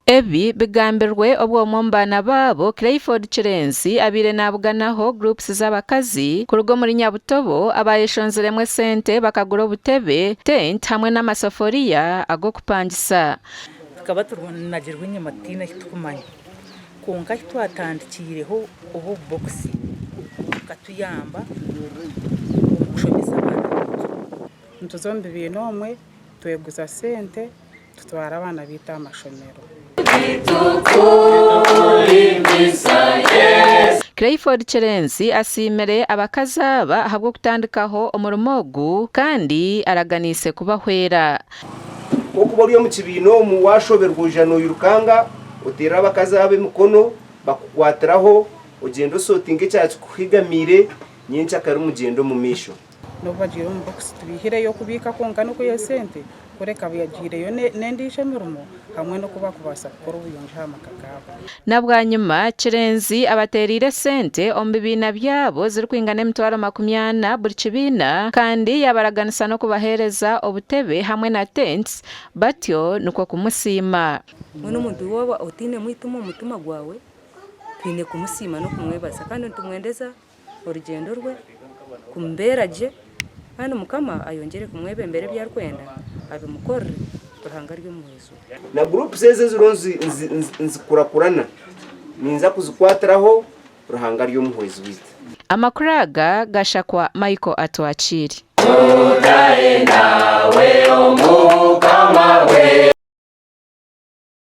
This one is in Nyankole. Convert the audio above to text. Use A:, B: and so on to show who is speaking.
A: Ebi bigambirwe obu omwe omu baana baabo, Clayford Kirenzi abaire nabuganaho groups z'abakazi kuruga omuri Nyabutobo abayeshonziremu esente bakagura obutebe, tent hamwe n'amasafuriya ag'okupangisa.
B: Tukaba tunagirwe enyima tutaine eki turikumanya kwonka ahu twatandikiireho obu obubokisi bukatuyamba omu kushomesa abaana baitu.
C: Nituza omu bibiina omwe tweguza sente tutwara abaana baitu aha mashomero.
A: Clifford Kirenzi asiimire abakazi aba ahabw'okutandikaho omurimo ogu kandi araganiise kubahwera.
D: Ku okuba ori omu kibiina omu waashoberwa oija noirukanga oteerera abakazi abo emikono bakukwatiraho ogyenda osootinga ekyakikuhigamiire nyenkyakare mugyende omu maisho.
C: N'obu bagiire omu bokisi tibaihireyo kubiika kwonka n'okwiha esente kureka bagiireyo n'endiijo emirimo hamwe n'oku bakubaasa kukora obuyonjo aha maka gaabo.
A: Na bwanyima Kirenzi abateereire esente omu bibiina byabo zirikwingana emitwaro 40 buri kibiina kandi yaabaraganisa n'okubaheereza obutebe hamwe na tents batyo nikwo kumusiima.
E: Mbwenu omuntu waaba otainemu eitima omu mutima gwawe, twine kumusiima n'okumwebaza kandi nitumwendeza orugyendo rwe kumubeera gye kandi Mukama ayongyere kumwebembera ebi arikwenda abimukorere Ruhanga ari omuhwezi we.
D: Na groups ezi eziriho nizikurakurana ninza kuzikwatiraho Ruhanga ari omuhwezi waitu.
A: Amakuru aga gashakwa Michael Atwakiire.